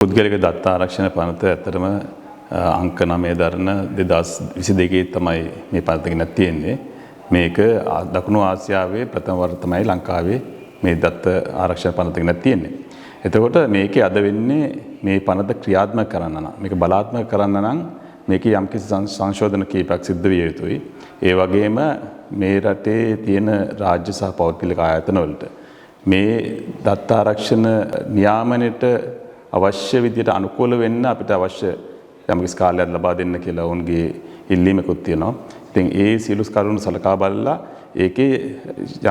පුද්ගලික දත්ත ආරක්ෂණ පනත ඇත්තටම අංක 9 දරන 2022 තමයි මේ පනත ගෙනත් තියෙන්නේ. මේක දකුණු ආසියාවේ ප්‍රථම වර තමයි ලංකාවේ මේ දත්ත ආරක්ෂණ පනත ගෙනත් තියෙන්නේ. එතකොට මේකේ අද වෙන්නේ මේ පනත ක්‍රියාත්මක කරන්න නම්, මේක බලාත්මක කරන්න නම් මේකේ යම්කිසි සංශෝධන කීපයක් සිද්ධ විය යුතුයි. ඒ වගේම මේ රටේ තියෙන රාජ්‍ය සහ පෞද්ගලික ආයතන වලට මේ දත්ත ආරක්ෂණ නියාමනයට අවශ්‍ය විදියට අනුකූල වෙන්න අපිට අවශ්‍ය යම්කිසි කාලයක් ලබා දෙන්න කියලා ඔවුන්ගේ ඉල්ලීමකුත් තියෙනවා. ඉතින් ඒ සියලු කරුණු සලකා බලලා ඒකේ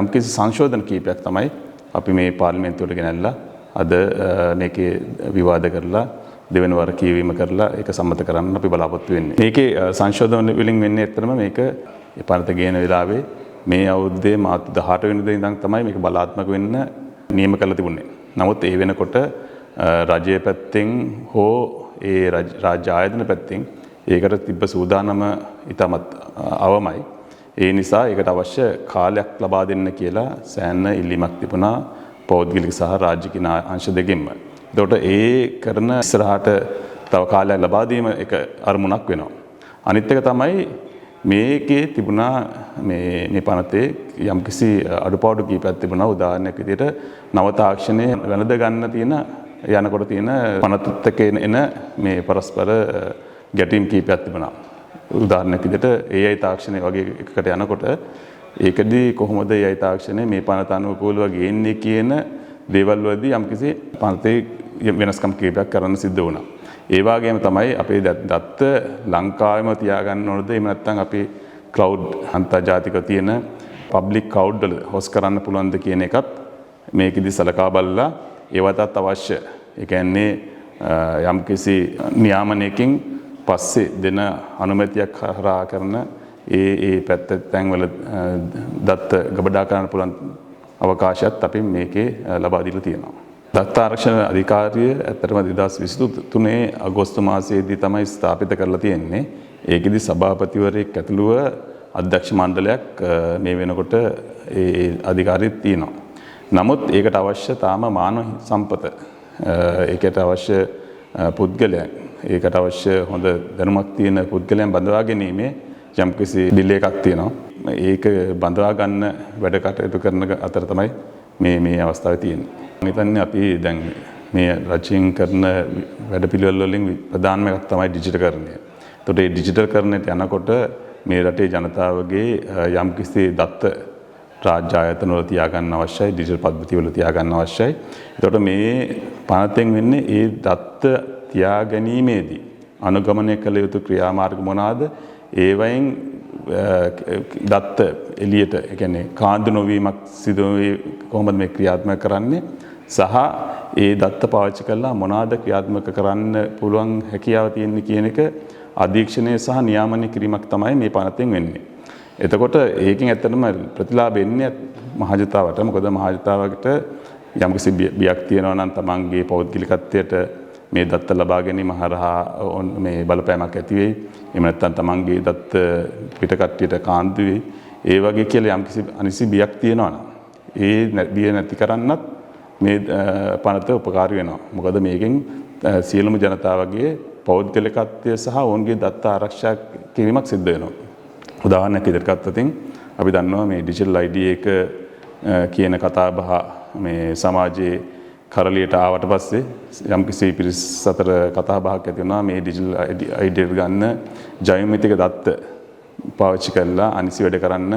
යම්කිසි සංශෝධන කීපයක් තමයි අපි මේ පාර්ලිමේන්තුවට ගෙනල්ලා අද මේකේ විවාද කරලා දෙවෙනි වර කියවීම කරලා ඒක සම්මත කරන්න අපි බලාපොරොත්තු වෙන්නේ. මේකේ සංශෝධන වලින් වෙන්නේ ඇත්තටම මේක ඒ පනත ගේන වෙලාවේ මේ අවුරුද්දේ මාර්තු 18 වෙනිදා ඉඳන් තමයි මේක බලාත්මක වෙන්න නියම කරලා තිබුණේ. නමුත් ඒ වෙනකොට රජය පැත්තෙන් හෝ ඒ රාජ්‍ය ආයතන පැත්තෙන් ඒකට තිබ්බ සූදානම ඉතාමත් අවමයි. ඒ නිසා ඒකට අවශ්‍ය කාලයක් ලබා දෙන්න කියලා සෑහෙන ඉල්ලීමක් තිබුණා පෞද්ගලික සහ රාජ්‍ය කියන අංශ දෙකෙන්ම. එතකොට ඒ කරන ඉස්සරහට තව කාලයක් ලබා දීම එක අරමුණක් වෙනවා. අනිත් එක තමයි මේකේ තිබුණා මේ පනතේ යම්කිසි අඩුපාඩු කීපයක් තිබුණා. උදාහරණයක් විදිහට නව තාක්ෂණය වැළඳ ගන්න තියෙන යනකොට තියෙන පනතත් එක්ක එන මේ පරස්පර ගැටීම් කීපයක් තිබුණා. උදාහරණයක් විදිහට AI තාක්ෂණය වගේ එකකට යනකොට ඒකදී කොහොමද AI තාක්ෂණය මේ පනත අනුකූලව ගේන්නේ කියන දේවල් වලදී යම්කිසි පනතේ වෙනස්කම් කීපයක් කරන්න සිද්ධ වුණා. ඒ වගේම තමයි අපේ දත්ත ලංකාවෙම තියාගන්න ඕනද, එහෙම නැත්නම් අපි ක්ලවුඩ් අන්තර්ජාතික තියෙන පබ්ලික් ක්ලවුඩ් වල හොස්ට් කරන්න පුළුවන්ද කියන එකත් මේකෙදි සලකා බලලා ඒවටත් අවශ්‍ය, ඒ කියන්නේ යම්කිසි නියාමනයකින් පස්සේ දෙන අනුමැතියක් හරහා කරන ඒ ඒ පැත්ත තැන්වල දත්ත ගබඩා කරන්න පුළුවන් අවකාශයත් අපි මේකේ ලබා දීලා තියෙනවා. දත්ත ආරක්ෂණ අධිකාරිය ඇත්තටම 2023 අගෝස්තු මාසයේදී තමයි ස්ථාපිත කරලා තියෙන්නේ. ඒකෙදි සභාපතිවරයෙක් ඇතුළුව අධ්‍යක්ෂ මණ්ඩලයක් මේ වෙනකොට ඒ අධිකාරියෙත් තියෙනවා. නමුත් ඒකට අවශ්‍ය තාම මානව සම්පත, ඒකට අවශ්‍ය පුද්ගලයන්, ඒකට අවශ්‍ය හොඳ දැනුමක් තියෙන පුද්ගලයන් බඳවා ගැනීමේ යම්කිසි ඩිලේ එකක් තියෙනවා. ඒක බඳවා ගන්න වැඩ කටයුතු කරන අතර තමයි මේ අවස්ථාවේ තියෙන්නේ. මම හිතන්නේ අපි දැන් මේ රජයෙන් කරන වැඩපිළිවෙළ වලින් ප්‍රධානම එකක් තමයි ඩිජිටල්කරණය. එතකොට මේ ඩිජිටල්කරණයට යනකොට මේ රටේ ජනතාවගේ යම්කිසි දත්ත රාජ්‍ය ආයතන වල තියාගන්න අවශ්‍යයි, ඩිජිටල් පද්ධති වල තියාගන්න අවශ්‍යයි. එතකොට මේ පනතෙන් වෙන්නේ ඒ දත්ත තියාගැනීමේදී අනුගමනය කළ යුතු ක්‍රියාමාර්ග මොනවාද? ඒවයින් දත්ත එළියට, ඒ කියන්නේ කාන්දු නොවීමක් සිදු කොහොමද මේ ක්‍රියාත්මක කරන්නේ සහ ඒ දත්ත පාවිච්චි කරලා මොනවාද ක්‍රියාත්මක කරන්න පුළුවන් හැකියාව තියෙන්නේ කියන එක අධීක්ෂණය සහ නියාමනය කිරීමක් තමයි මේ පනතෙන් වෙන්නේ. එතකොට ඒකෙන් ඇත්තටම ප්‍රතිලාභ එන්නේ මහජනතාවට. මොකද මහජනතාවට යම්කිසි බියක් තියෙනවා නම් තමන්ගේ පෞද්ගලිකත්වයට මේ දත්ත ලබා ගැනීම හරහා මේ බලපෑමක් ඇති වෙයි. එහෙම නැත්නම් තමන්ගේ දත්ත පිට කට්ටියට කාන්දු වෙයි. ඒ වගේ කියලා යම්කිසි අනිසි බියක් තියෙනවා නම් ඒ බිය නැති කරන්නත් මේ පනත උපකාරී වෙනවා. මොකද මේකෙන් සියලුම ජනතාවගේ පෞද්ගලිකත්වය සහ ඔවුන්ගේ දත්ත ආරක්ෂා කිරීමක් සිද්ධ වෙනවා. උදාහරණයක් විදිහට ගත්තොත් අපි දන්නවා මේ ඩිජිටල් ID එක කියන කතාබහ මේ සමාජයේ කරලියට ආවට පස්සේ යම්කිසි පිරිස් අතර කතාබහක් ඇති වුණා මේ ඩිජිටල් ID එක ගන්න ජයමිතික දත්ත පාවිච්චි කරලා අනිසි වැඩ කරන්න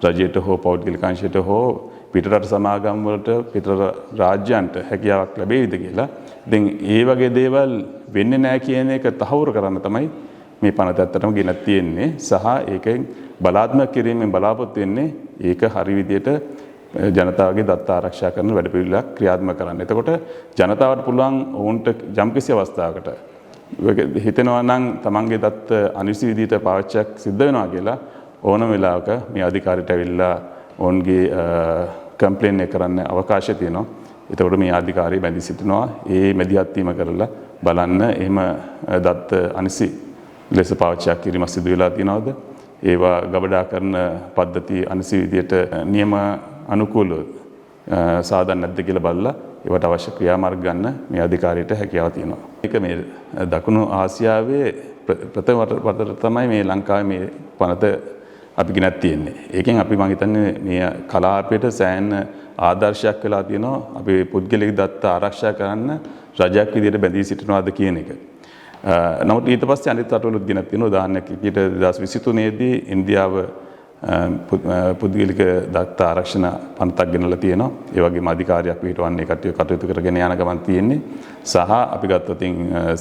රජයට හෝ පෞද්ගලික අංශයට හෝ පිටරට සමාගම් වලට පිටරට රාජ්‍යයන්ට හැකියාවක් ලැබෙයිද කියලා. ඉතින් ඒ වගේ දේවල් වෙන්නේ නැහැ කියන එක තහවුරු කරන්න තමයි මේ පනත ඇත්තටම ගෙනත් තියෙන්නේ සහ ඒකෙන් බලාත්මක කිරීමෙන් බලාපොරොත්තු වෙන්නේ ඒක හරි විදියට ජනතාවගේ දත්ත ආරක්ෂා කරන වැඩපිළිවෙලක් ක්‍රියාත්මක කරන්න. එතකොට ජනතාවට පුළුවන් ඔවුන්ට යම්කිසි අවස්ථාවකට හිතෙනවා නම් තමන්ගේ දත්ත අනිසි විදියට පාවිච්චියක් සිද්ධ වෙනවා කියලා ඕනම වෙලාවක මේ අධිකාරියට ඇවිල්ලා ඔවුන්ගේ කම්ප්ලේන් එක කරන්න අවකාශය තියෙනවා. එතකොට මේ අධිකාරිය මැදි සිටිනවා. ඒ මැදිහත් වීම කරලා බලන්න එහෙම දත්ත අනිසි ලෙස පාවිච්චියක් කිරීමක් සිදු වෙලා තියෙනවද? ඒවා ගබඩා කරන පද්ධති අනිසි විදියට නියම අනුකූලව සාදන් නැද්ද කියලා බලලා ඒවට අවශ්‍ය ක්‍රියාමාර්ග ගන්න මේ අධිකාරියට හැකියාව තියෙනවා. ඒක මේ දකුණු ආසියාවේ ප්‍රථම වරට තමයි මේ ලංකාවේ මේ පනත අපි ගෙනත් තියෙන්නේ. ඒකෙන් අපි මං හිතන්නේ මේ කලාපයට සෑහෙන ආදර්ශයක් වෙලා තියෙනවා. අපි පුද්ගලික දත්ත ආරක්ෂා කරන්න රජයක් විදියට බැඳී සිටිනවාද කියන එක. නමුත් ඊට පස්සේ අනිත් රටවලුත් ගෙනත් තියෙනවා. උදාහරණයක් විදියට 2023 දී ඉන්දියාව පුද්ගලික දත්ත ආරක්ෂණ පනතක් ගෙනල්ලා තියෙනවා. ඒ වගේම අධිකාරියක් පිහිටවන්නේ කටයුතු කරගෙන යන ගමන් තියෙන්නේ. සහ අපි ගත්තොත්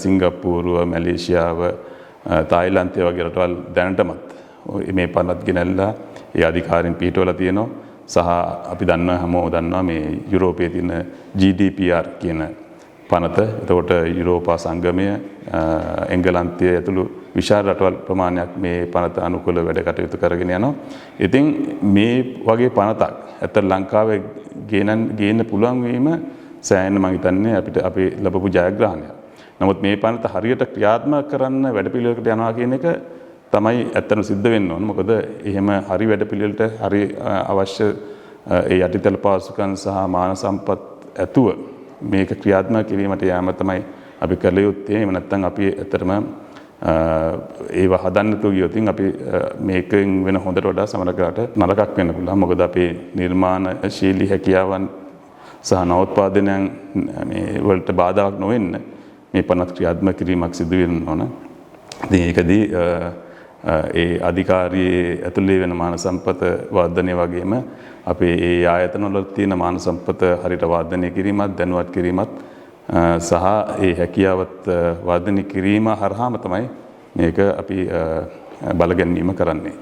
සිංගප්පූරුව, මැලේසියාව, තායිලන්තය වගේ රටවල් දැනටමත් මේ පනත් ගෙනල්ලා ඒ අධිකාරීන් පිහිටවලා තියෙනවා. සහ අපි දන්නවා, හැමෝම දන්නවා මේ යුරෝපයේ තියෙන GDPR කියන පනත. එතකොට යුරෝපා සංගමය, එංගලන්තය ඇතුළු විශාල රටවල් ප්‍රමාණයක් මේ පනත අනුකූල වැඩ කටයුතු කරගෙන යනවා. ඉතින් මේ වගේ පනතක් ඇත්තට ලංකාවේ ගේන්න පුළුවන් වීම සෑහෙන මං හිතන්නේ අපිට අපි ලැබපු ජයග්‍රහණයක්. නමුත් මේ පනත හරියට ක්‍රියාත්මක කරන්න වැඩපිළිවෙලකට යනවා කියන එක තමයි ඇත්තටම සිද්ධ වෙන්න ඕන. මොකද එහෙම හරි වැඩපිළිවෙලට හරි අවශ්‍ය ඒ යටිතල පහසුකම් සහ මානව සම්පත් ඇතුව මේක ක්‍රියාත්මක කිරීමට යාම තමයි අපි කළ යුත්තේ. එහෙම නැත්නම් අපි ඇත්තටම ඒව හදන්න නැතුව ගියොත් අපි මේකෙන් වෙන හොඳට වඩා සමහර වෙලාවට නරකක් වෙන්න පුළුවන්. මොකද අපේ නිර්මාණශීලී හැකියාවන් සහ නවෝත්පාදනයන් මේ වලට බාධාවක් නොවෙන්න මේ පනත් ක්‍රියාත්මක කිරීමක් සිදු වෙන්න ඕන. ඉතින් ඒකදී ඒ අධිකාරියේ ඇතුලේ වෙන මානව සම්පත වර්ධනය වගේම අපේ ඒ ආයතන වල තියෙන මානව සම්පත හරියට වර්ධනය කිරීමත්, දැනුවත් කිරීමත් සහ ඒ හැකියාවත් වර්ධනය කිරීම හරහාම තමයි මේක අපි බලගැන්වීම කරන්නේ.